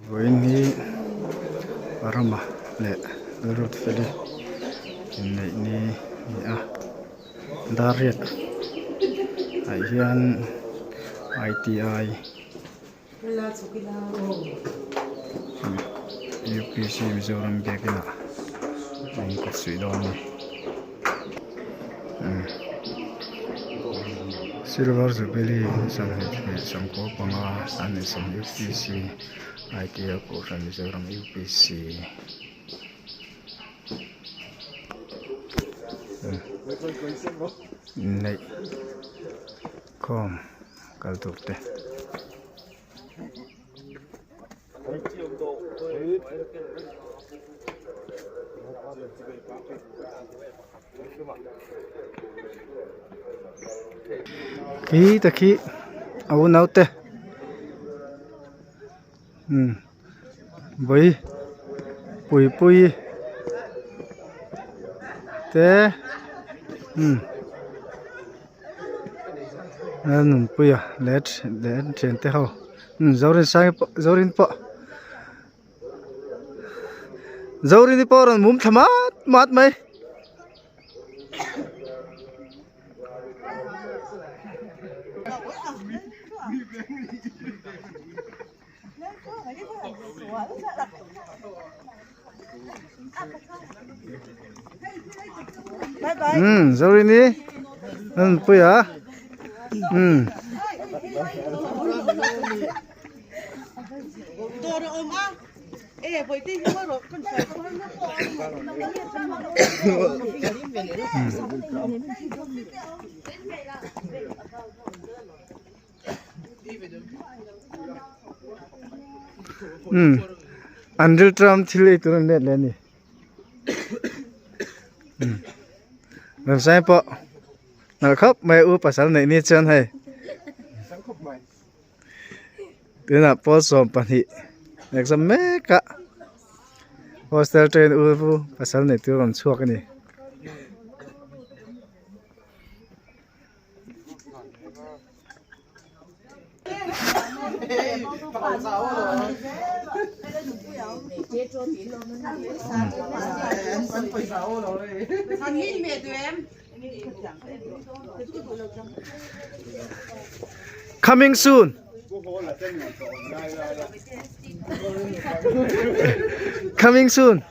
Vawiin hi Rama leh Lalruatfeli inneih ni a ni a dar riat ah hian I_T_I. UPC Mizoram biakin ah a in kawt suih dawn a ni silver jubilee 25 95 an ni sawm UPC ITI kohhran Mizoram UPC inneih khawm. Kal tur te. Khi ta khi a unau te umm vawi pui pui te umm. A nunpuia leh leh thian te ho Zorin sang pawh Zorin pawh Zorini pawh a rawn mum thla mat mat mai. Umm Zorini nunpuia umm. Umm an rilṭam thil ei tur an let leh a ni umm remsai pawh nalh khawp mai u pasal neih ni chuan hei tunah pawl 12 exam mek a hostel train u pasal neih tur a rawn chhuak a ni. Coming soon. Coming soon.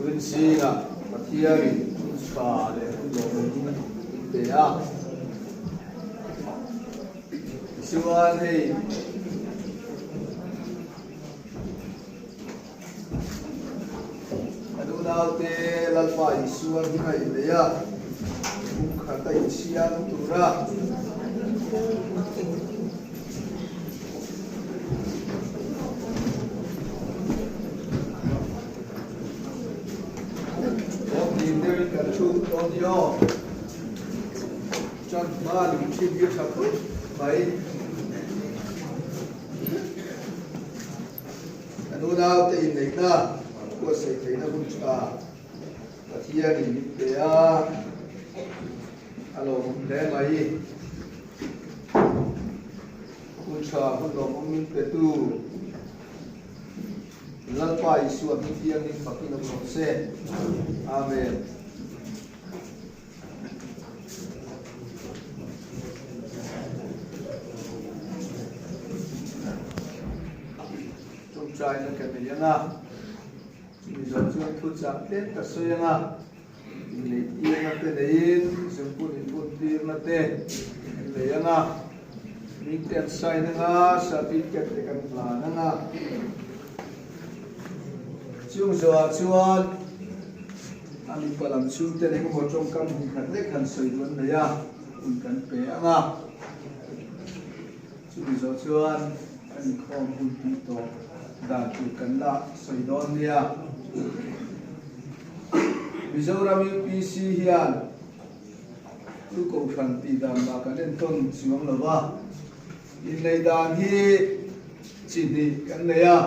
Tukin zingah Pathianin hun tha leh hun lawmawm min pe a. Tichuan hei Kan unaute Lalpa Isua hming a inneih a, kum khat a insiam tur a. Awmhlim deuhin kan thu dawn ni aw. Chuan hma lungchhip hi a tha khawp mai. Kan unaute inneihna buatsaih theihna hun tha Pathianin min pe a, a lawmawm hle mai. Hun tha hun lawmawm min petu Lalpa Isua hming thianghlim fakin awm rawh se. Amen. Tawngtaina ka nei ang a, chumi zawh chuan thuchah tlem ka sawi ang a, inneihtirna te neiin zungpun inbuntirna te kan nei ang a, hming te an sign ang a, certificate te kan hlan ang a. Chung zawhah chuan a mipa lam chhungten engemaw tawngkam hmun khat lek han sawi duh an nei a, hun kan pe ang a. Chumi zawh chuan kan inkhawm hun tih tawh dan tur kan la sawi dawn nia. Mizoram UPC hian chu kohhran tih dan mah kan entawn chuang lo va, inneih dan hi chi hnih kan nei a.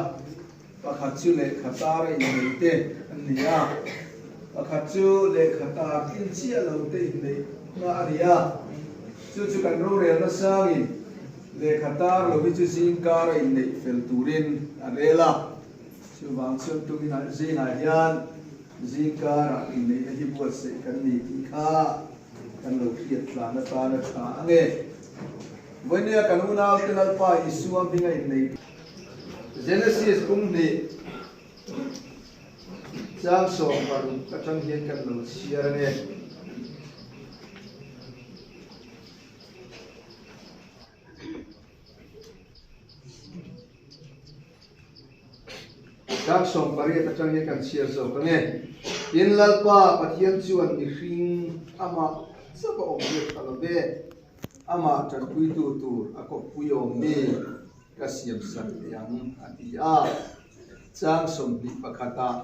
Pakhat chu lehkha tar a inneih te an ni a, pakhat chu lehkha tar tlin chiah lo te inneihna a ni a. Chu chu kan rorelna sangin lehkha tar lo hi chu zingkar a inneih fel turin a rel a. Chuvang chuan tumin zingah hian zingkarah inneihna hi buatsaih kan ni tih kha kan lo hriat tlan atan a tha ang e. Vawinia kan unaute Lalpa Isua hminga inneih. Genesis kum hnih chang 16 atang hian kan lo chhiar ange. Chang 18 atang hian kan chhiar zawk ange. Tin Lalpa Pathian chuan mihring amah chauh a awm hi a tha lo ve. Amah tanpuitu tur a kawppui awm mi ka siam sak teh ang, a ti a. Chang 21 ah,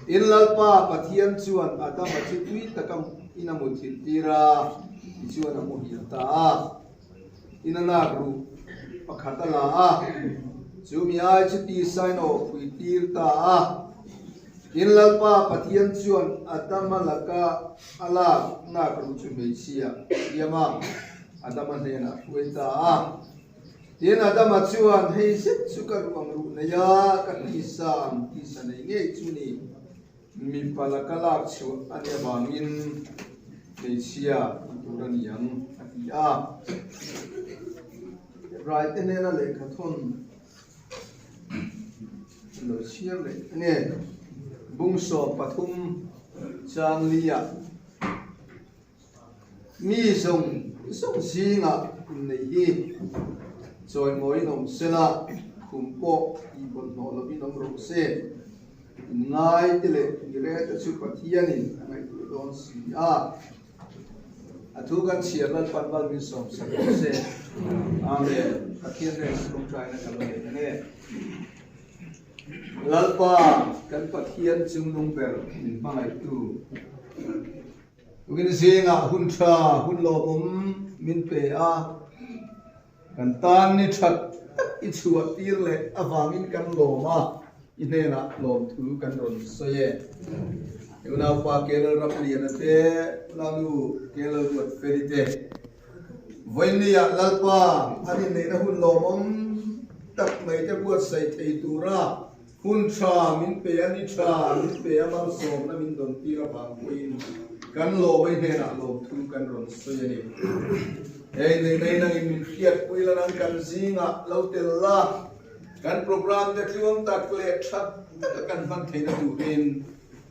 Tin Lalpa Pathian chuan Adama chu tui taka in a muthilh tir a, tichuan a muhil ta a. Tin a lak ruh pakhat a la a, chu mi ai chu tisain a awhpui tir ta a. Tin Lalpa Pathian chuan Adama laka a lak nak ruh chu hmeichhia a siam a, Adama hnenah a hruai ta a. Tin, Adama chuan, Hei zet chu ka ruh ang ruh nei a, ka tisa ang tisa nei ngei chu ni. Mipa laka lak chhuah a nih avangin hmeichhia ti tur a ni ang, a ti a. Hebraite hnena lehkhathawn an lo chhiar leh a ni. Bung 13 chang liah. Mi zawng zawng zingah inneih hi chawimawiin awm se la, khum pawh tih bawlhhlawh lovin awm rawh se. Inngai te leh tire te chu Pathianin a ngaihtuah dawn si a. A thu kan chhiar Lalpan mal min sawm sak rawh se. Amen. Pathian nen tawngtaina ka lo nei ang e. Lalpa kan Pathian chungnung ber min hmangaihtu. Tukin zingah hun tha, hun lawmawm min pe a, kan tan ni that tak i chhuah tir leh avangin kan lawm a, i hnenah lawmthu kan rawn sawi e. I unaupa Kelal Ramliana te, Lanu Kelal Ruatfeli te, Vawinia Lalpa an inneihna hun lawmawm tak mai te buatsaih thei tura Hun tha min pe a, ni tha min pe a, malsawmna min dawn tir avang pawhin kan lawmei hnenah lawmthu kan rawn sawi a ni. Hei nei nei nangin min hriatpui la nang kan zingah lo tel la, kan programme te tluang tak leh tha taka kan hman theihna turin.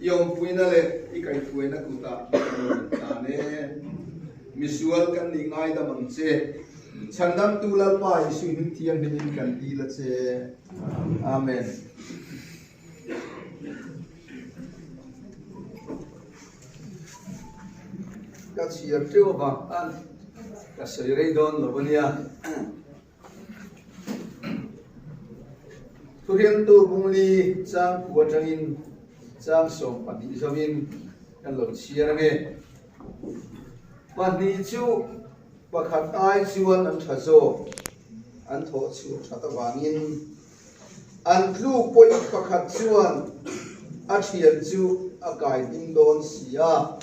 I awmpuina leh i kaihhruaina kutah kan lo inhlan e. Misual kan nih ngaidam ang che. Chhandamtu Lalpa Isu hming thianghlimin kan dil a che. Amen. Ka chhiar teuh avang khan ka sawi rei dawn lo a nia. Thuhriamtu Bungli changkhu atangin chang 12 zawin kan lo chhiar ange. Pahnih chu pakhat ai chuan an tha zawk, an thawh chhuah that avangin an tluk pawhin pakhat chuan a thian chu a kai ding dawn si a,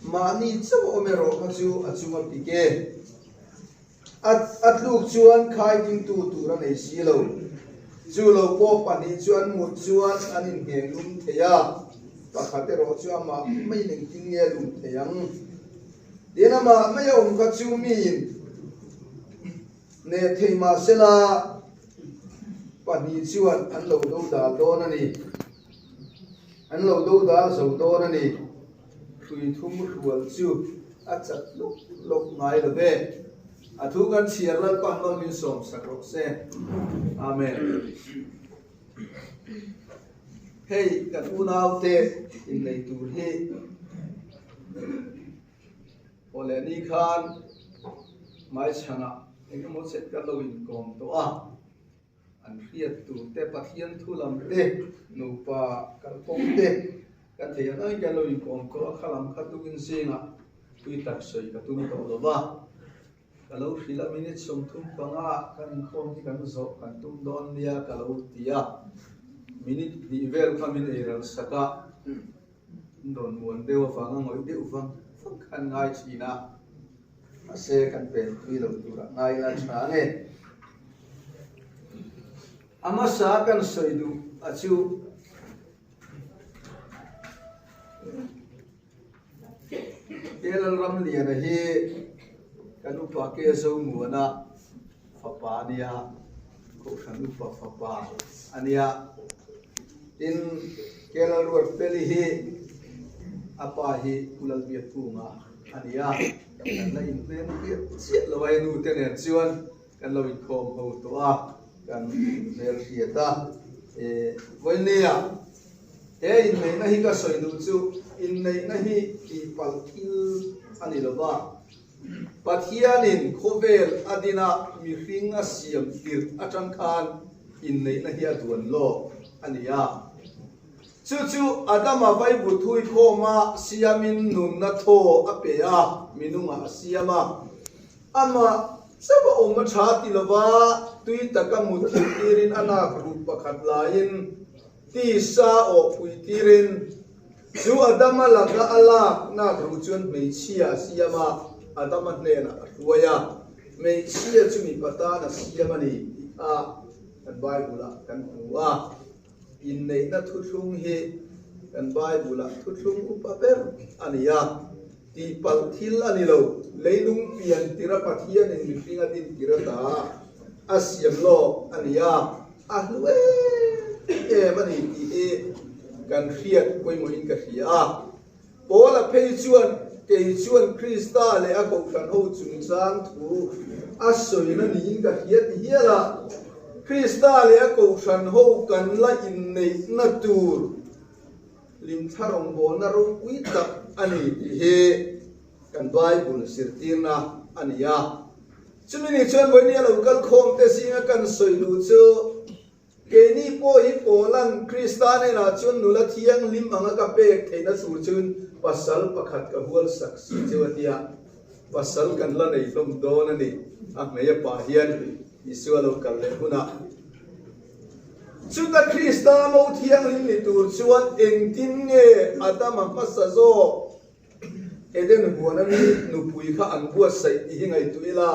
mahni chauh awm erawh kha chu a chunga pik e. A tluk chuan khai dingtu tur a nei si lo. Chu lo pawh pahnih chu an mut chuan an inngeng lum thei a, pakhat erawh chu amah maiin engtin nge a lum thei ang? Tin, amah mai a awm kha chu miin neh thei mah sela pahnih chuan an lo do dal dawn a ni. An lo do dal zo dawn a ni. Hrui thum hrual chu a chat lawk lawk ngai lo ve. A thu kan chhiar Lalpan mal min sawm sak rawh se. Amen. Hei kan unaute innei tur hi aw leh ni khan hmaichhanah engemaw chet kan lo inkawm tawh a. An hriat tur te, Pathian thu lam te, nupa kalkawng te kan thei ang angin kan lo inkawm tawh a, kha lam kha tukin zingah tui tak sawi ka tum tawh lo va. Ka lo hrilh a, minute 35 kan inkhawm hi kan zawh kan tum dawn nia ka lo ti a, minute hnih vel kha min ei ral sak a, min rawn muan deuh avanga ngawih deuh vang vang khan ngai thin a. Mahse kan pen tui lo turah ngai la tha a ni. A hmasa kan sawi duh a chu Kelalramliana hi kan upa ke Zomuana fapa a nia, Kohhran upa fapa a nia. Tin, Kelalruatfeli hi a pa hi Pu Lalbiakkunga a ni a, kan la inhmel chiah chiah lo a, he nu te nen chuan kan lo inkhawm ho tawh a, kan inhmel hriat a. Vawinia he inneihna hi ka sawi duh chu inneihna hi tihpalh thil a ni lo va, Pathianin khawvel a dina mihring a siam tirh atang khan inneihna hi a duan lawk a ni a. Chu chu Adama Vaibut huikhawma siamin nunna thaw a pe a, minungah a siam a. Amah chauh a awm a tha ti lova tui taka mut thilh tirin a nak ruh pakhat laiin tisa awh phui tirin chu Adama laka a lak nak ruh chuan hmeichhia a siam a, Adama hnenah a hruai a, hmeichhia chu mipa tan a siam a ni tih kha kan Bible-ah kan hmu a. Inneihna thuthlung hi kan Bible-ah thuthlung upa ber a ni a, tihpalh thil a ni lo. Leilung pian tira Pathianin mihring a din tir ata a siam lawk a ni a, a hlu em em a ni tih hi kan hriat pawimawhin ka hria a. Paula phei chuan, Kei chuan Krista leh a kohhran ho chungchang thu a sawina niin ka hria ti hial a, Krista leh a kohhran ho kan la inneihna tur hlimthla rawngbawlna ropui tak a ni tih hi kan Bible zirtirna a ni a. Chumi ni chuan vawinia lo kal khawmte zinga kan sawi duh chu, Keini pawh hi Paula'n Krista hnenah chuan nula thianghlim anga ka pek theihna tur chuin pasal pakhat ka hual sak si cheu a tia, pasal kan la nei hlawm dawn a ni, a hmei a pah hian Isua lo kal leh hunah. Chuta Krista mo thianghlim ni tur chuan engtin nge Adama hmasa zawk Eden huana mi nupui kha an buatsaih tih hi ngaihtuah ila,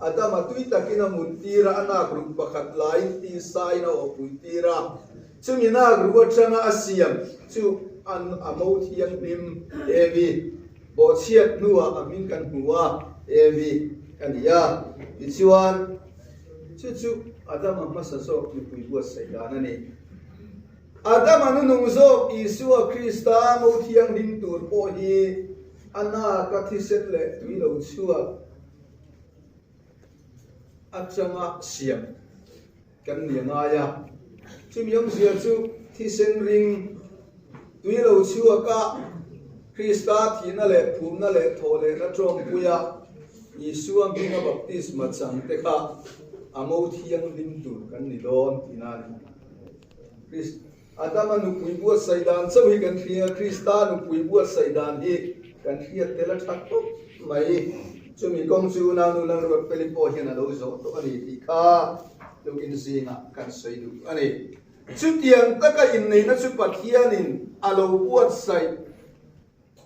Adama tui takin a mut tir a, a nak ruh pakhat laiin tisain a awhpui tir a, chumi nak ruh atanga a siam chu an a mo thianghlim Evi bawhchhiat hnuah a hming kan hmu a, Evi a ni a. Tichuan, chu chu Adama hmasa zawk nupui buatsaih dan a ni. Adama nunung zawk Isua Krista mo thianghlim tur pawh hi a naka thisen leh tui lo chhuak atanga siam kan ni a ngai a. Chumi awmzia chu thisen ring tui lo chhuaka Krista thihna leh phumna leh thawhlehna tawngpuia Isua hminga baptisma changte kha a mo thianghlim tur kan ni dawn tihna a ni. Krist, Adama nupui buatsaih dan chauh hi kan hria, Krista nupui buatsaih dan hi kan hriat tel a tha khawp mai. Chumi kawng chu Unau Lalruat Peli pawh hian a lo zawh tawh a ni tih kha tukin zingah kan sawi duh a ni. Chutiang taka inneihna chu Pathianin a lo buatsaih.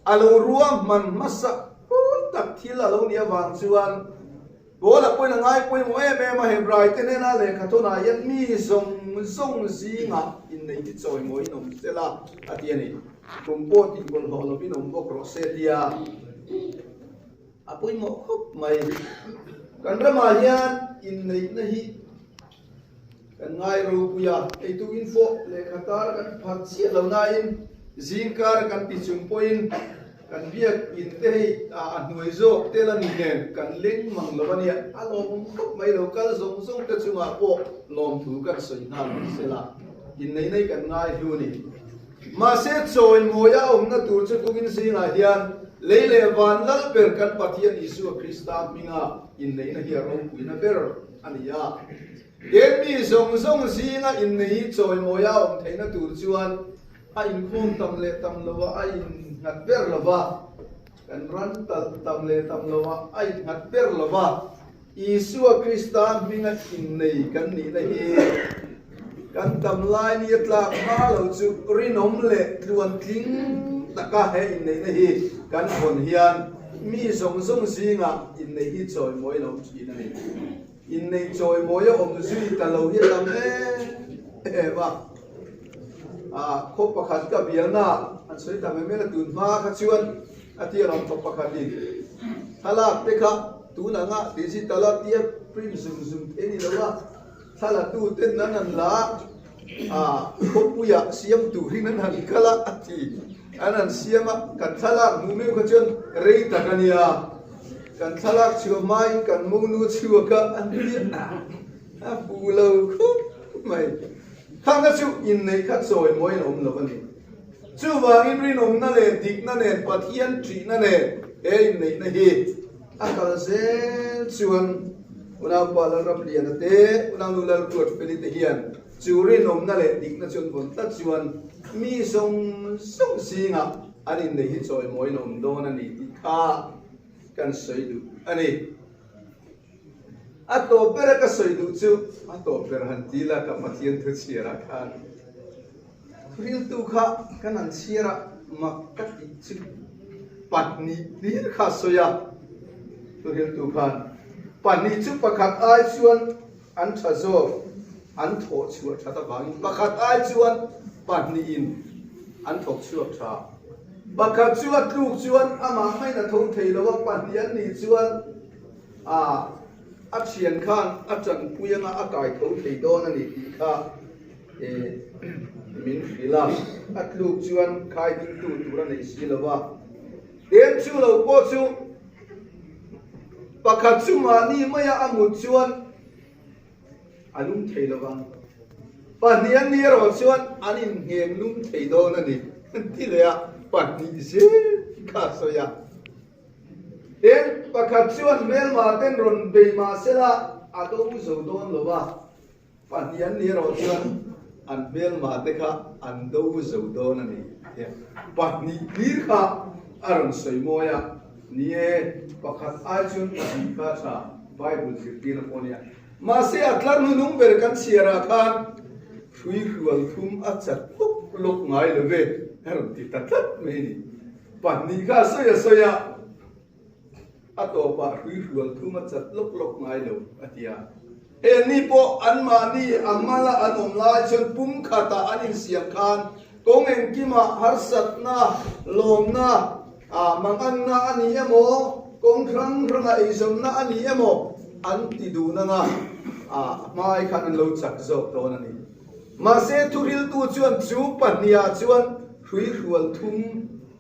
A lo ruahman hmasa pawl tak thil a lo nih avang chuan Paula pawhin a ngai pawimawh em em a, Hebrai te hnena lehkha thawnah hian mi zawng zawng zingah innei hi chawimawiin awm se la a ti a ni. Kum pawh tih bawlhhlawh lovin awm bawk rawh se tia a pawimawh khawp mai. Kan ramah hian inneihna hi Kan ngai ropui a, eitu in pawh lehkha tar kan phat chiah lo nain zingkar kan ti chung pawhin kan biak in te hei a hnuai zawk tel a ni nen kan leng mang lo a nia, a lawmawm khawp mai lo, kal zawng zawng te chungah pawh lawmthu kan sawi nghal ang sela, innei nei kan ngai hlu a ni. Mahse chawimawi a awmna tur chu tukin zingah hian lei leh van lal ber kan Pathian Isua Krista hminga inneihna hi a ropuina ber a ni a. He mi zawng zawng zinga innei hi chawimawi a awm theihna tur chuan a inkhawm tam leh tam lo a, a innghat ber lo va, kan ran talh tam leh tam lo a, a innghat ber lo va, Isua Krista hminga innei kan nihna hi kan tam lai ni a tlak hma lo chu rinawm leh tluantling taka he inneihna hi kan hawn hian mi zawng zawng zinga innei hi chawimawi lo thin a ni. Innei chawimawi a awm zui ta lo hi a tam em em a. Ah, khaw pakhat ka bialna an sawi ta mai mai a, tun hma kha chuan a tia lam khaw pakhatin thlalak te kha tun anga digital a tia print zum zum thei ni lo a, thla tu ten an han la a, khawpuiah siam turin an han kal a, a ti. An han siam a, kan thlalak hmuh meuh kha chuan rei tak a nia. Kan thlalak chhuah hmain kan monu chhuak a, an ti a, a fuh lo khawp mai. Khangna chu inneih kha chawi mawiin a awm lo a ni. Chuvangin rinawmna leh dikna nen Pathian ṭihna nen he inneihna hi a kal zel chuan Unaupa Lalramliana te, Unaunu Lalruatfeli te hian chu rinawmna leh dikna chu an vawn tlat chuan mi zawng zawng zingah an inneih hi chawimawiin a awm dawn a ni tih kha kan sawi duh a ni. A tawp bera ka sawi duh chu a tawp ber han ti la ka Pathian thu chhiarah khan riltu kha kan han chhiar a mak ka tih chu pahnih hlir kha a sawi a, thu riltu khan pahnih chu pakhat ai chuan an tha zawk an thawh chhuah that avangin pakhat ai chuan pahnihin an thawk chhuak tha. Pakhat chu a tluk chuan amah maiin a tho thei lo a, pahnih an nih chuan a a thian khan a tanpui anga a kai tho thei dawn a ni tih kha min hrilh a, a tluk chuan khai dingtu tur a nei si lo a. Eng chu lo pawh chu pakhat chu mahni maia a mut chuan A lum thei lo va, pahnih an nih erawh chuan an inngeng lum thei dawn a ni, an ti leh a, pahnih zel kha a sawi a. Tin, pakhat chuan hmelma ten rawn bei mah sela a do zo dawn lo va, pahnih an nih erawh chuan an hmelma te kha an do zo dawn a ni, tia pahnih hlir kha a rawn sawi mawi a. Ni e, pakhat ai chuan pahnih kha tha Bible zirtirna pawh a nia. Mahse a tlar hnunung ber kan chhiarah khan hrui hrual thum a chat lawk lawk ngai lo ve a rawn ti ta tlat mai a ni. Pahnih kha a sawi a sawi a, a tawpah hrui hrual thum a chat lawk lawk ngai lo a ti a. Hengni pawh anmahni a mala an awm lai chuan pumkhatah an insiam khan kawng engkimah harsatna, lawmna, manganna a ni emaw, kawng hrang hranga eizawnna a ni emaw an ti dun anga a hmai khan an lo chak zawk dawn a ni. Mahse, thuhriltu chuan chu pahnihah chuan hruihrual thum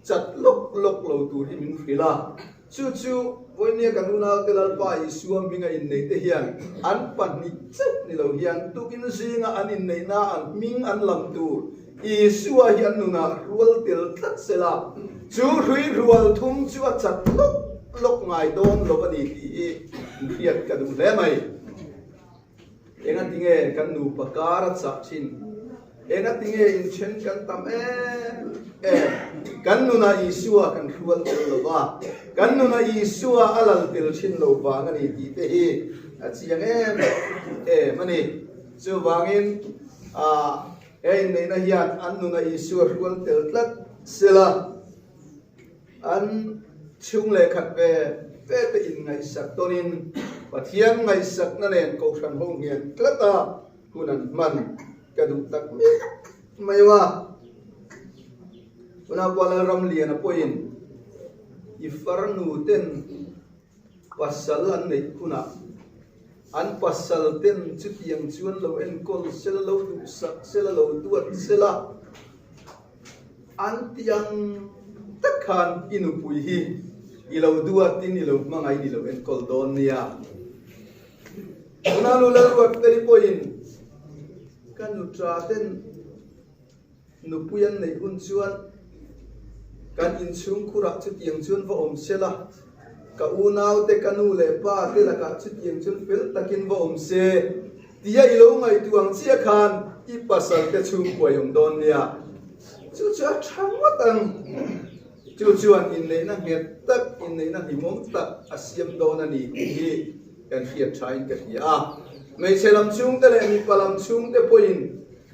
chat lawk lawk lo tur hi min hrilh a. Chu chu vawinia kan unaute Lalpa Isua hminga inneihte hian an pahnih chauh ni lo hian tukin zinga an inneihna an hming an lam tur Isua hi an nunah rual tel tlat sela, chu hruihrual thum chu a chat lawk lawk ngai dawn lo a ni tih hi hriat ka duh hle mai. Engatinge kan nupa kar a chah thin? Engatinge inthen kan tam em em? Kan nunah Isua kan hrual tel lo va, kan nunah Isua a lal tel thin lo vang a ni tih te hi a chiang em em a ni. Chuvangin he inneihna hian an nunah Isua hrual tel tlat sela. An chhung leh khat ve ve te inngaihsak tawnin Pathian ngaihsakna nen Kohhran ho nghian tlat a hun an hman ka duh tak mek mai a. Unaupa Lalramliana pawhin i farnu ten pasal an neih hunah an pasal ten chutiang chuan lo enkawl sela, lo duhsak sela, lo duat sela, An ti ang tak khan i nupui hi i lo duatin i lo hmangaih i lo enkawl dawn nia. Tuna nu Lalruat Feli pawhin ka nutra ten nupui an neih hun chuan kan inchhungkhurah chutiang chuan va awm se la, ka unaute ka nu leh pa te lakah chutiang chuan fel takin va awm se. Tia i lo ngaihtuah ang chiah khan i pasal te chhungkua i awm dawn nia. Chu chu a tha ngawt ang. Chu chuan inneihna nghet tak, inneihna hlimawm tak a siam dawn a ni tih hi kan hriat thain ka hria a. Hmeichhe lam chhungte leh mipa lam chhungte pawhin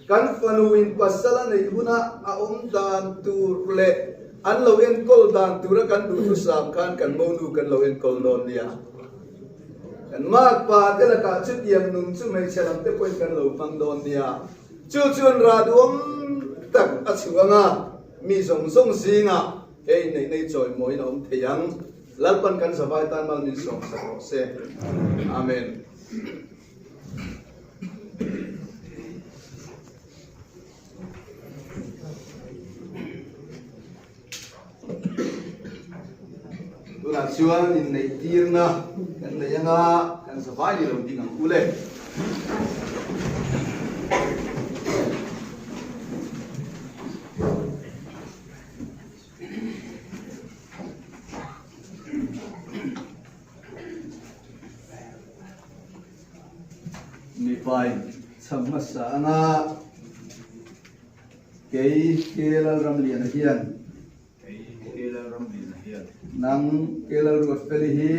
kan fanuin pasal a neih huna a awm dan tur leh an lo enkawl dan tura kan duhthusam khan kan monu kan lo enkawl dawn nia. Kan makpa te lakah chutiang nun chu hmeichhe lam te pawhin kan lo hmang dawn nia. Chu chuan rah duhawm tak a chhuang a, mi zawng zawng zingah he inneih nei chawimawiin a awm thei ang. Lalpan kan zavai tan mal min sawmsak rawh se. Amen. Tunah chuan inneih tirna kan nei anga kan zavai ni lo ding ang u le. Mipain chham hmasa anga Kei Ke Lalramliana hian. Kei Ke Lalramliana hian. Nang Ke Lalruatfeli hi.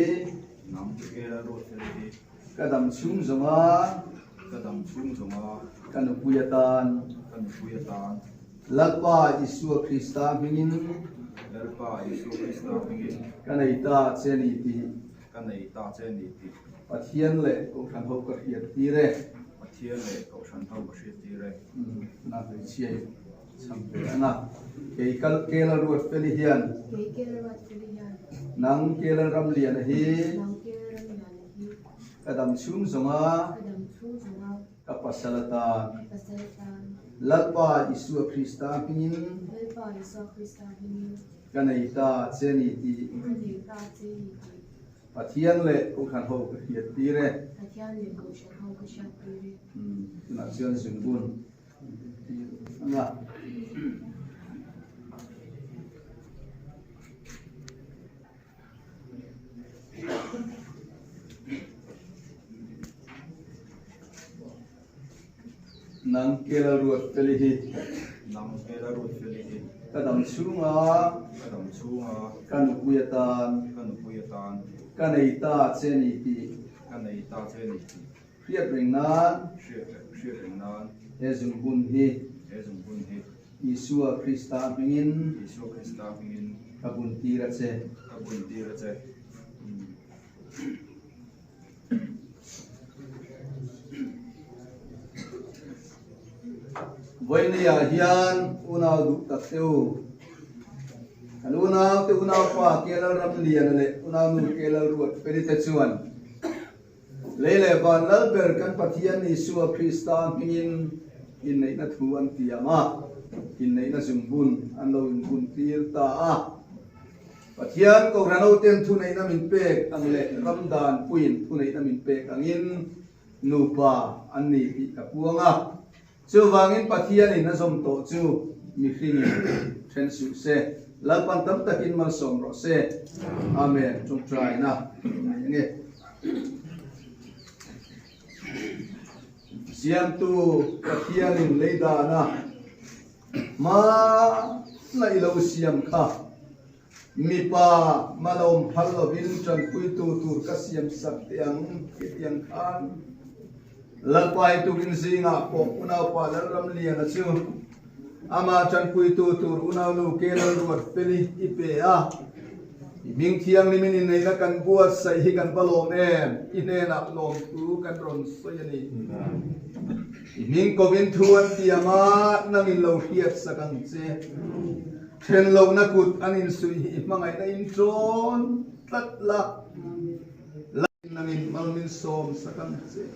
Nang Ke Lalruatfeli hi. Ka dam chhung zawnga. Ka dam chhung zawnga. Ka nupui atan. Ka nupui atan. Lalpa Isua Krista hmingin. Lalpa Isua Krista hmingin. Ka nei ta che ni tih. Ka nei ta che ni tih. Pathian leh Kohhran ho ka hriat tir e. Pathian leh Kohhran ho ka hriat tir e. Tuna hmeichhia hi chhang ve ang a. Kei kal Kela Ruatfeli hian. Kei Kela Ruatfeli hian. Nang Kela Ramliana hi. Nang Kela Ramliana hi. Ka dam chhung zawnga. Ka dam chhung zawnga. Ka pasal atan. Ka pasal atan. Lalpa Isua Krista hmingin. Lalpa Isua Krista hmingin. Ka nei ta che ni tih. Ka nei ta che ni tih. Pathian leh Kohhran ho ka hriat tir e. Pathian leh Kohhran ho ka hriat tir e. Tunah chuan zungbun tir ang a. Nang Kela Ruatfeli hi. Nang Kela Ruatfeli hi. Ka dam chhunga. Ka dam chhunga. Ka nupui atan. Ka nupui atan. Ka nei ta che ni tih. Ka nei ta che ni tih. Hriat reng nan. Hriat reng nan. He zungbun hi. He zungbun hi. Isua Krista hmingin. Isua Krista hmingin. Ka bun tir a che. Ka bun tir a che. Vawinia hian unau duh tak te u, kan unau te unaupa Kelal Ramliana leh unaunu Kelal Ruatfeli te chuan lei leh van lal ber kan Pathian Isua Krista hmingin. Inneihna thu an tiam a, inneihna zungbun an lo inbuntir ta a. Pathian Kohhran hoten thuneihna min pek ang leh ram dan puiin thuneihna min pek angin nupa an ni tih ka puang a. Chuvangin Pathianin a zawm tawh chu mihringin then suh se, Lalpan tam takin malsawm rawh se. Amen. Tawngtaina nei ange. Siamtu Pathianin lei dana hmana i lo siam kha mipa malawm phal lovin tanpuitu tur ka siam sak teh ang hetiang khan Lalpa hi tukin zingah pawh unaupa Lalramliana chu amah tanpuitu tur unaunu ke Lalruatfeli i pe a. I hming thianghlimin inneihna kan buatsaih hi kan va lawm em? I hnenah lawmthu kan rawn sawi a ni. I hming kovin thu an tiam a, nangin lo hriatsak ang che. Then lohna kut an insuih hi i hmangaihna in ṭawn tlat la. Nangin mal min sawmsak ang che.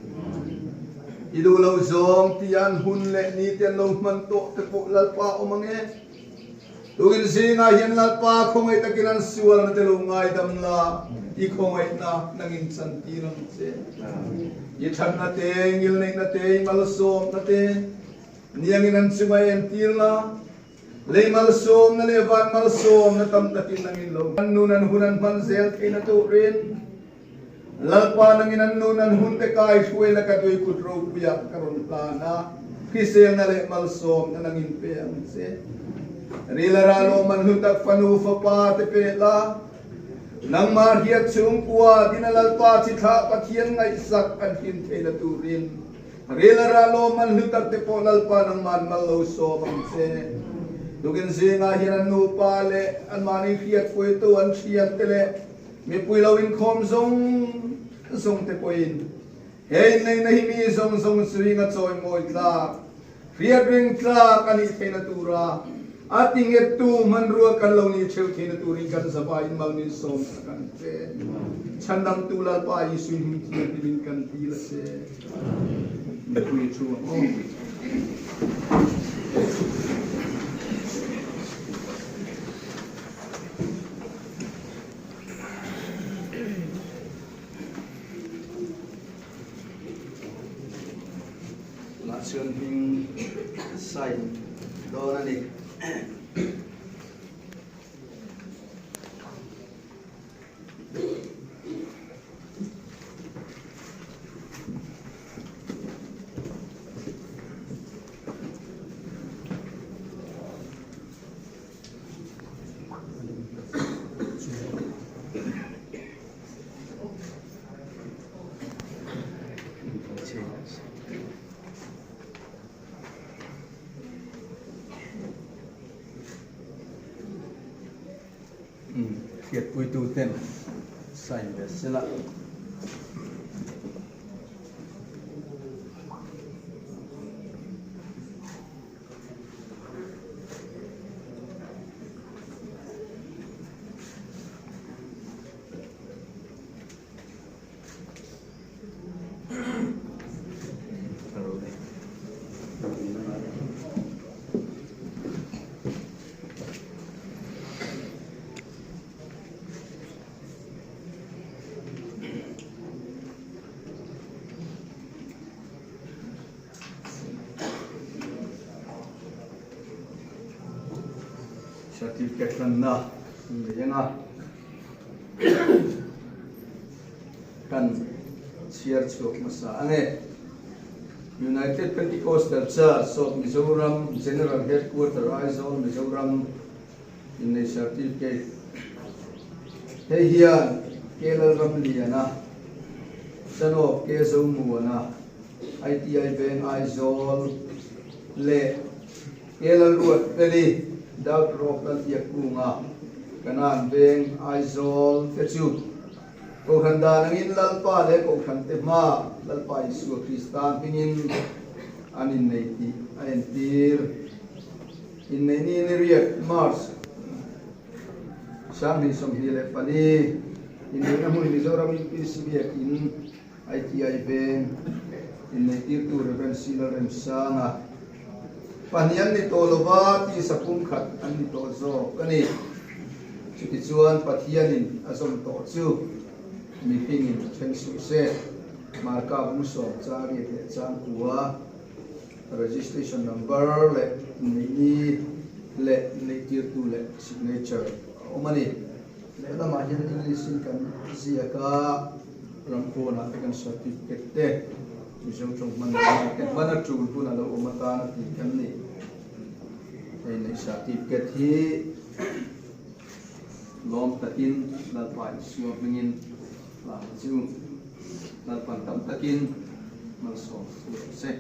I duh lo zawng tia an hun leh ni te an lo hman tawh te pawh Lalpa awm ang e. Tukin zingah hian Lalpa khawngaih takin an sualna te lo ngaidam la, i khawngaihna nangin chantir ang che. I thatna te, ngilneihna te, i malsawmna te niangin an chunga entir la. Lei malsawmna leh van malsawmna tam takin nangin lo an nun an hun an hman zel theihna turin Lalpa nangin an nun an hun te kai hruaina ka tui kut ropuiah ka rawn hlan a, hriselna leh malsawmna nangin pe ang che. Rila ralawm an hlu tak fanu fapa te pe la, nangmah hriat chhungkua dina Lalpa chi thlah Pathian ngaihsak an hlim theihna turin Rel a ral awm an hlu tak te pawh Lalpa nangman mal lo sawm ang che. Tukin zingah hian an nupa leh anmahni hriatpuitu an thian te leh mipui lo inkhawm zawng zawng te pawhin he inneihna hi mi zawng zawng zuinga chawimawi tlak, hriat reng tlak a nih theihna tura a tinghettu hmanrua kan lo nih theuh theihna turin kan zavaiin mal min sawm sak ang che. Chhandamtu Lalpa Isui hming thianghlimin kan dil a che. Mipui thu ang aw. Tunah chuan hming sign dawn a ni. Hriatpuitu ten sign ve sela. Certificate hlanna an nei ang a. Kan chhiar chhuak hmasa ang e. United Pentecostal Church of Mizoram General Headquarter Aizawl Mizoram innei certificate hei hian K Lalramliana, Son of K Zomuana, ITI Veng Aizawl leh K Lalruatfeli, Daughter of Lalbiakkunga, Kanan Veng Aizawl te chu Kohhran dan angin Lalpa leh Kohhran te hma Lalpa Isua Krista hmingin an innei tih a entir. Inneihni ni riat, March, 2024, inneihna hmun Mizoram UPC Biakin ITI Veng inneihtirtu Rev. Silalremsanga. Pahnih an ni tawh lova tisa pumkhat an ni tawh zawk a ni. Chutichuan Pathianin a zawm tawh chu mihringin a then suh se. Marka bung sawm chang riat leh chang kua registration number leh neihni leh neihtirtu leh signature a awm a ni. Lehlamah hian English in kan ziak a, ram pawnah te kan certificate te Mizo tawng hman lamah te hman a tul hun a lo awm atan a tih kan ni. Hei neih certificate hi lawm takin Lalpa Isua hmingin hlan chu Lalpan tam takin malsawm thu rawh se.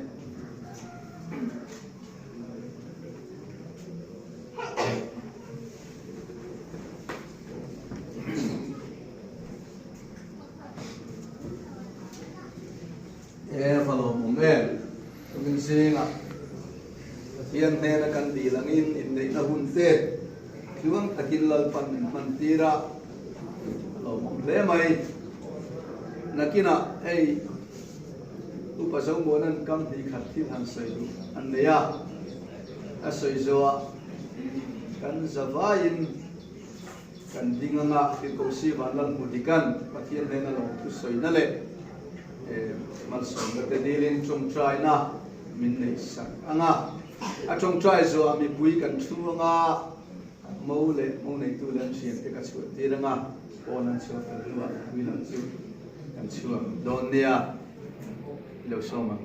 E va lawmawm em? Tumin zingah Pathian hnena kan dil angin inneihna hun te tluang takin Lalpan min hman tir a, a lawmawm hle mai. Nakinah hei Upa Zomuana'n kam hnih khat thil han sawi duh an nei a, a sawi zawhah kan zavaiin Kan ding anga Tirhkohsi Vanlal hmu dikan Pathian hnena lawmthu sawina leh malsawmna te dilin tawngtaina min neih sak anga a tawngtai zuah mipui kan thu anga mo leh mo neitu leh an thiante ka chhuah tir anga pawn an chhuah fel hnuah mipui lam chu kan chhuak dawn nia i lo sawm ang.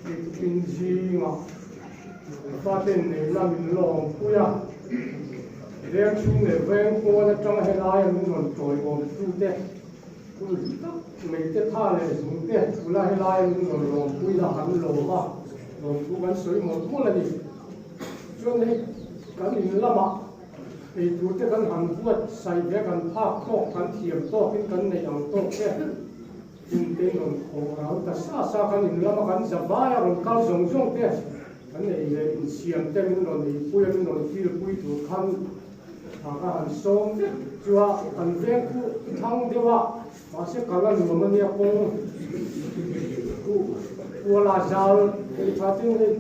Mitkin zingah faten neihna min lawm pui a, veng chhung leh veng pawn atanga helaia min rawn tawiawm tute hun tak mai te tha leh zung te tula helaia min rawn lawm pui la kan lawm a, lawmthu kan sawi mawlh mawlh a ni. Chuan hei kan in lamah Eitur te kan han buat saih ve kan phak tawk kan thiam tawkin kan neih ang tawk te in te in rawn khawh rau ta sa sa kan in lama kan za vai a rawn kal zawng zawng te kan ei leh insiam te min rawn eipui a min rawn feel pui tur khan tha ka han sawm vek chu a kan veng khu thang deuh a mahse kal a nuam a nia kawng khu kuala zal ei tha tin hei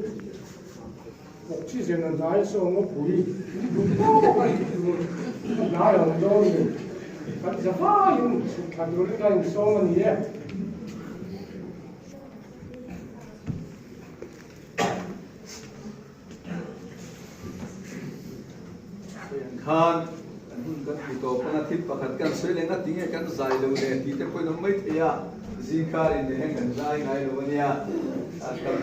Oxygen a hnai saw ngawpui duh tawk a tih tur a hnai ang dawn ni. Kan za vaiin chhuk thla turin ka insawm a ni e. Hei ang khan kan hun kan ti tawp anga thil pakhat kan sawi leh nga tinge kan zai lo le tih te pawhin awm mai thei a, zingkarin leh heng kan zai ngai lo a nia, kan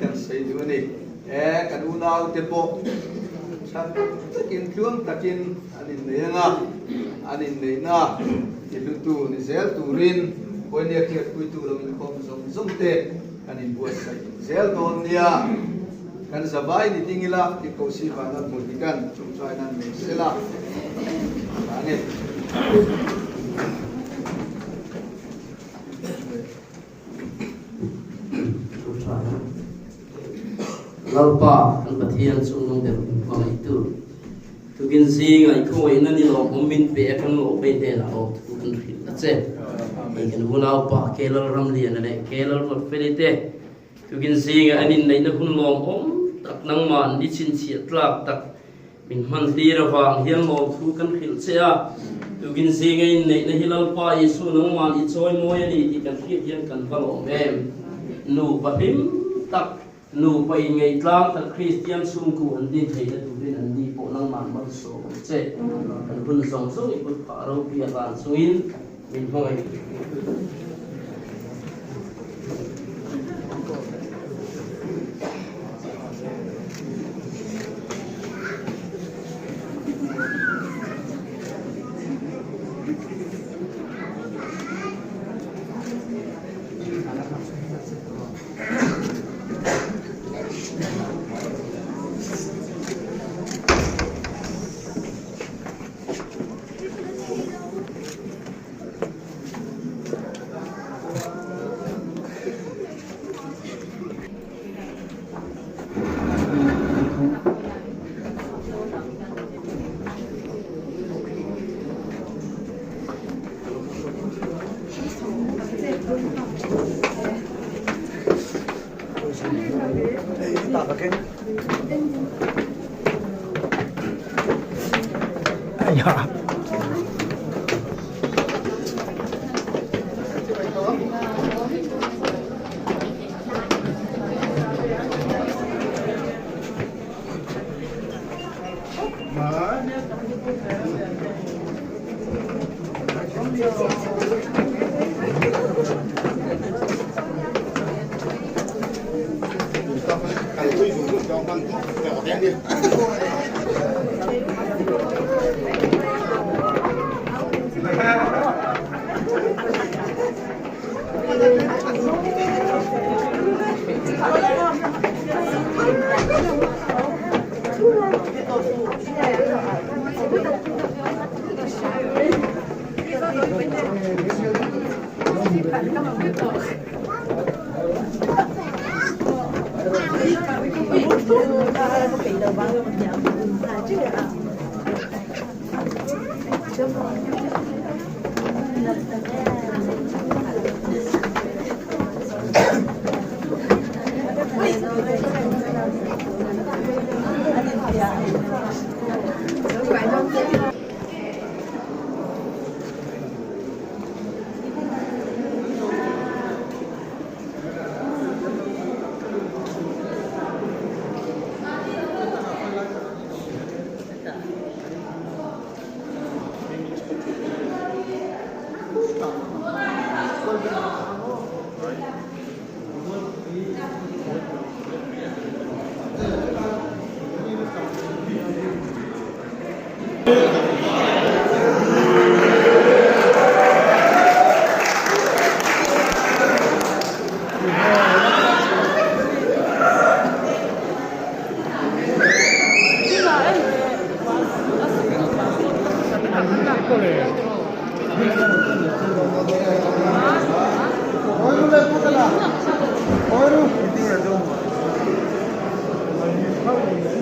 kan sawi duh a ni. E, kan unaute pawh tha takin tluang takin an innei anga, an inneihna tihlutu ni zel turin Pawihnia hriatpuitu lo inkhawm zawng zawng te kan inbuatsaih zel dawn nia. Kan zavai ni ding ila tih ko si vana hmu hi kan chungchai nan nei sela a ni. Lalpa kan Pathian chu nung ber min hmangaihtu tukin zinga i khawngaihna ni lawmawm min pe a kan lawhphei hnenah lawmthu kan hrilh a che. Hei kan unaupa Kelal Ramliana leh Kelal Ruatfeli te tukin zinga an inneihna hun lawmawm tak nangmah ni chhinchhiah tlak tak Min hman hlir avang hian lawmthu kan hrilh che a, tukin zinga inneihna hi Lalpa Isu nangman i chawi mawi a ni tih kan hriat hian kan va lawm em? Nupa hlim tak, nupa inngeihtlang tak Kristian chhungku an din theihna turin an ni pawh nangman malsawm ang che. Kan hun zawng zawng i kut phah ropui a hlan chungin min hmangaih.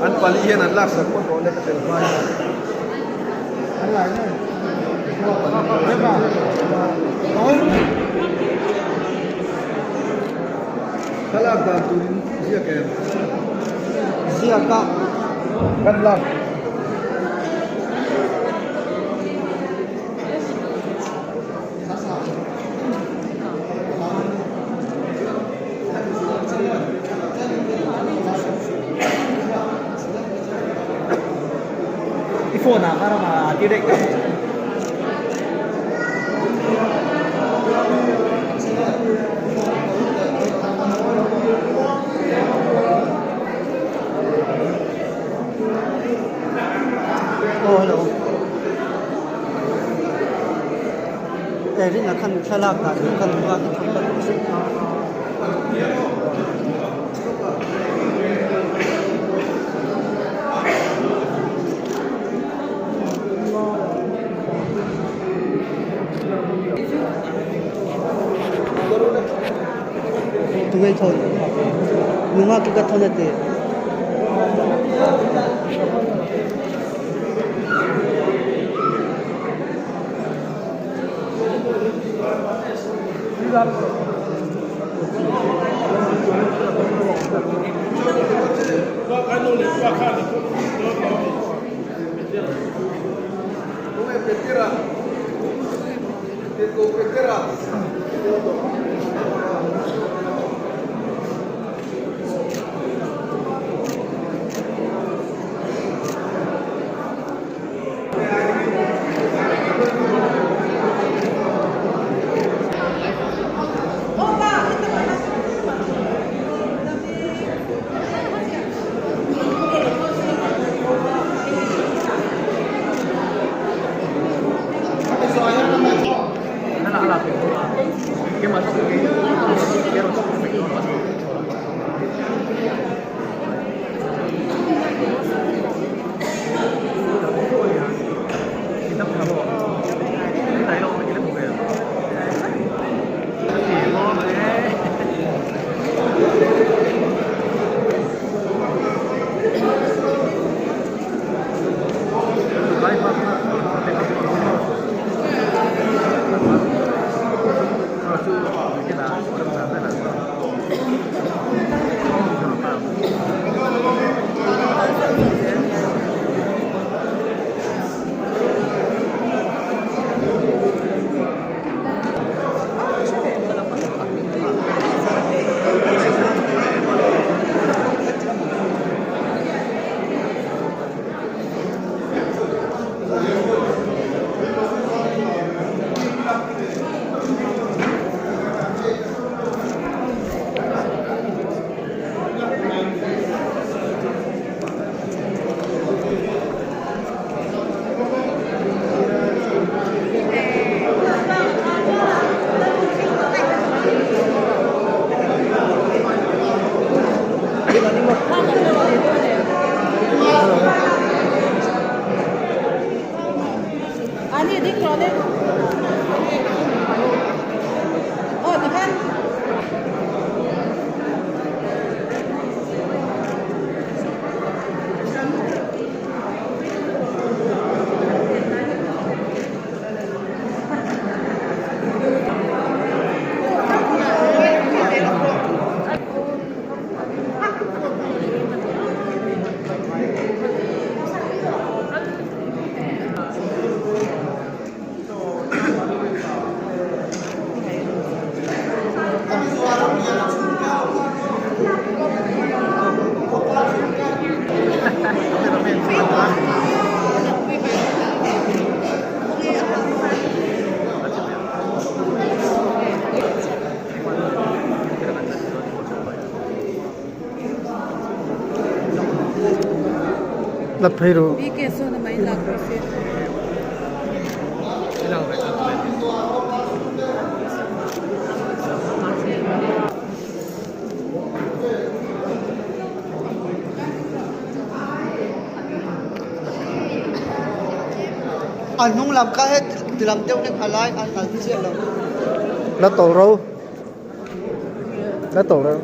An pali hian an laksak pawh tawh le ka tel hma hian. Thlalak dan turin ziak em? Ziak a. Kan lak. I phone ah kha rama a ti daih ta. Oh hello. Eh rin a khan thlalak dah tur khan nula ka thawk ka duh a. Tunge thawn nunga chu ka thawn a ti. La phei ru. A hnung lam kha het tilam deuh hlek a lai a kal chiah lo. La to ro. La to ro.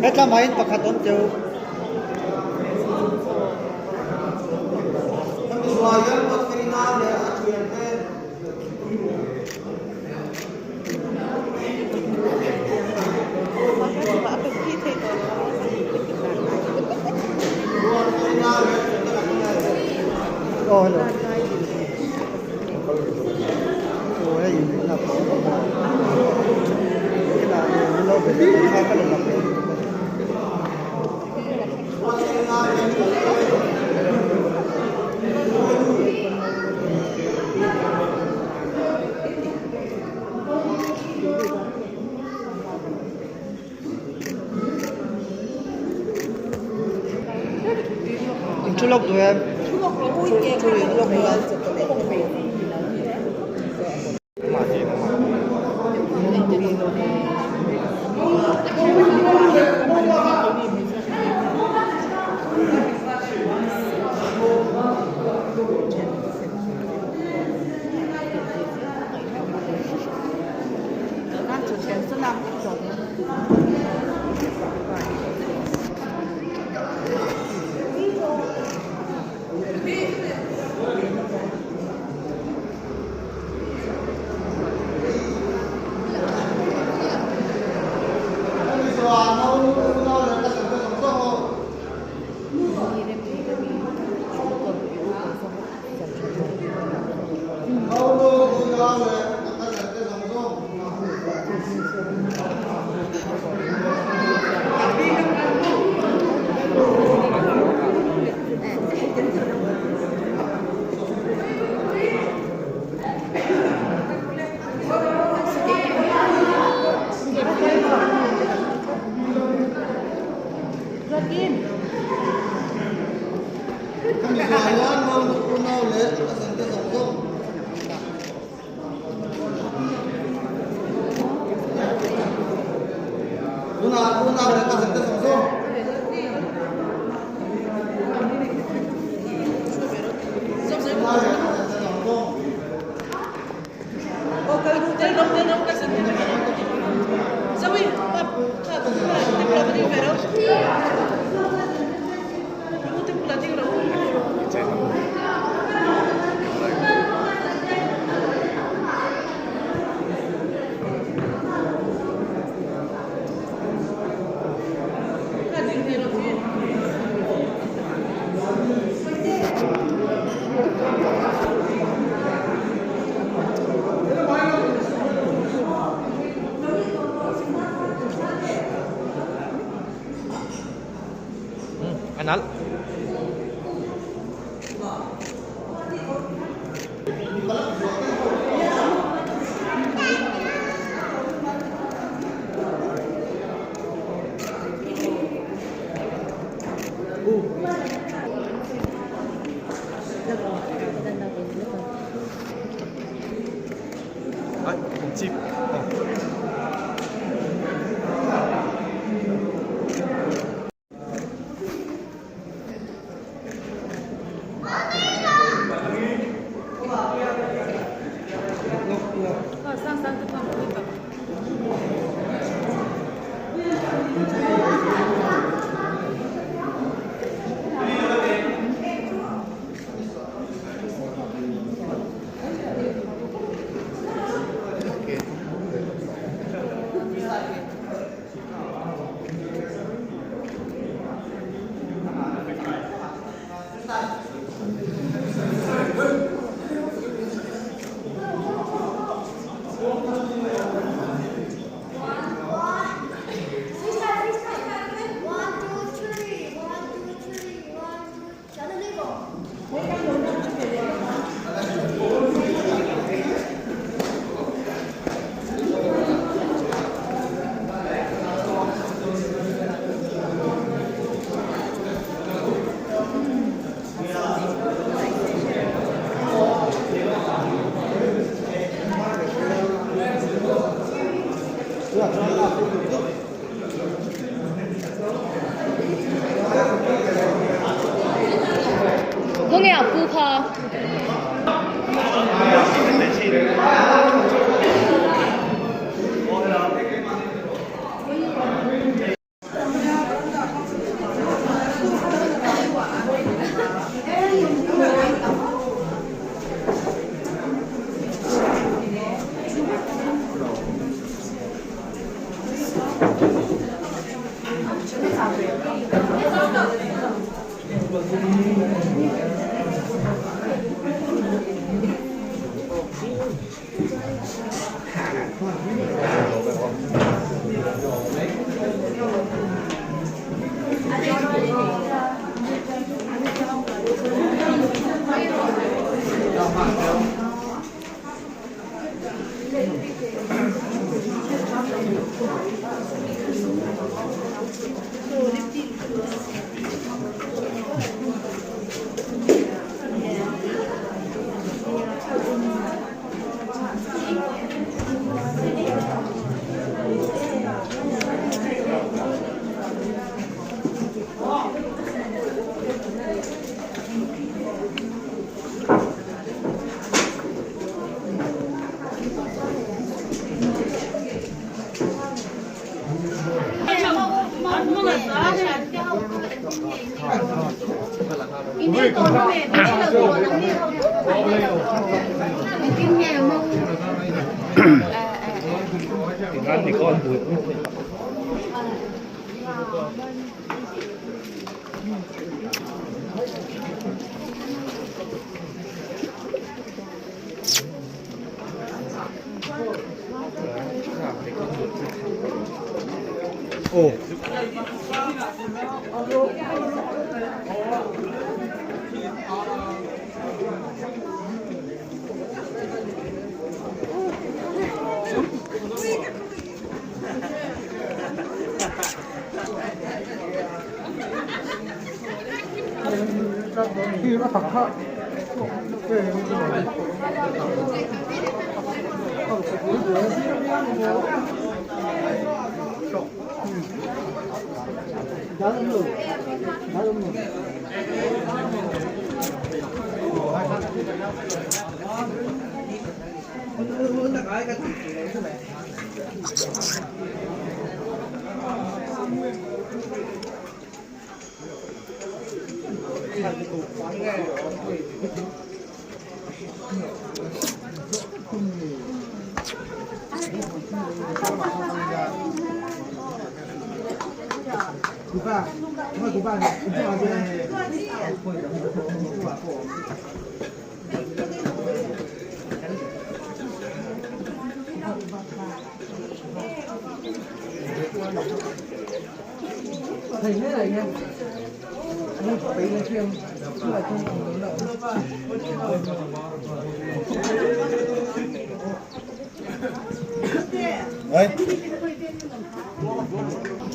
Hetlam ah hian pakhat awm teuh. Aw hello. Aw hei inneihna pawh a awm a. Helai min lo be leh mai kha ka la mak ve lutuk a ni. In thu lawk duh em? Thu lawk duh em?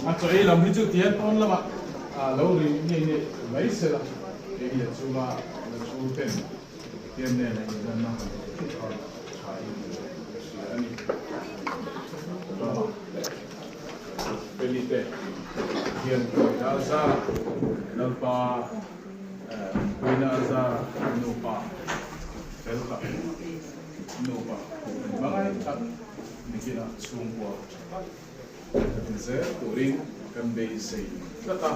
A chaw ei lam hi chu tian pawn lamah lo ri ngei ngei mai se la, eng leh chunga la thu ten tian nen a inzanna han neih thut kha tha in ka hria a ni. Rama Feli te hian Puina a zar a, Lalpa Puina a zar a, nupa fel tak, nupa hmangaih tak nikinah chhungkua tha tak kan zel turin kan beisei tlat a,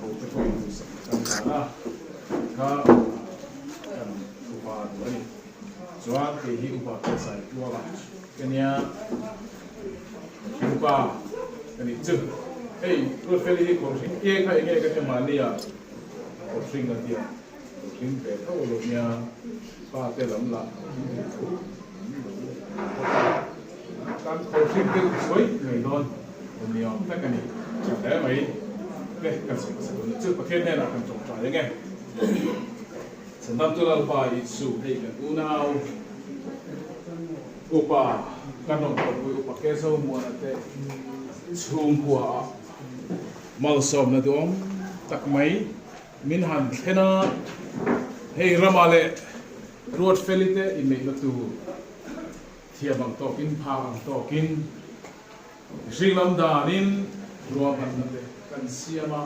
hote pawhin duhsak kan hlan a, kha kan upa duh a ni. Chuan kei hi upa ka zai tual a, ka nia upa ka nih chu. Hei Ruatfeli hi kawrhring ke kha enge ka tia mahni ah kawrhring a tia kawrhring ve tho lo nia pa te lam lah tho bawk a. Kan kawrhring deuh chuai ngei dawn ni awm tak a ni. Tha hle mai te kan sawi hmasa dawn chu Pathian hnenah kan tawngtai ange. Chhandamtu Lalpa Isu hei kan unau upa kan rawn kawrpui upa Kezo Muana te chhungkua ah malsawmna duhawm tak mai min han thlen a, hei ramah leh Ruatfeli te inneihna tur Thiam ang tawkin, phak ang tawkin, mihring lam danin ruahmanna te kan siam a.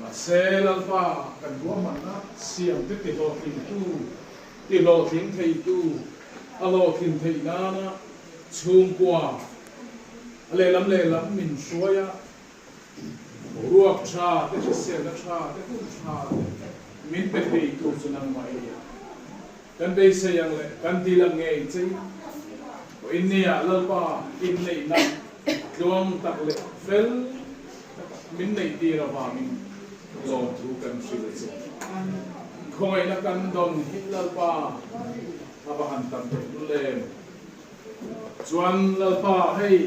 Mahse, Lalpa kan ruahmanna siam te tihlawhtlingtu, tihlawhtling theitu, a hlawhtlin theih nana chhungkua a lehlam lehlam min hruai a, boruak tha te, hriselna tha te, hun tha te min pe theitu chu nangmah i ni a. Kan beisei ang leh kan dil ang ngei chei pawh in nia Lalpa inneihna tluang tak leh fel tak. min neih tir avangin lawmthu kan hrilh a che. Khawngaihna kan dawn hi Lalpa a va han tam teh lul em. Chuan Lalpa hei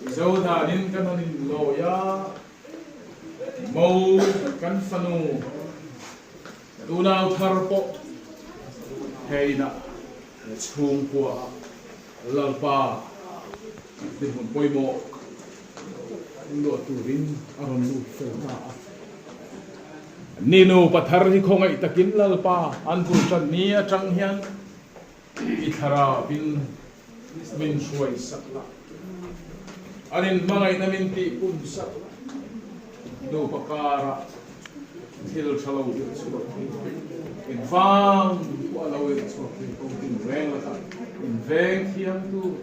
Mizo danin kan han inlawi a, Mo kan fanu Tunau thar pawh heinah chhungkua ah Lalpa dinhmun pawimawh luah turin a rawn lut fel ta a. Ni nupa thar hi khawngaih takin Lalpa an bul tan ni atang hian i thlarauin min hruai sak la, an inhmangaihna min tihpun sak la, nupa karah thil tha lo irh chhuak thei engvang pawh a lo irh chhuak thei ko tin reng lakah inveng thiam tur.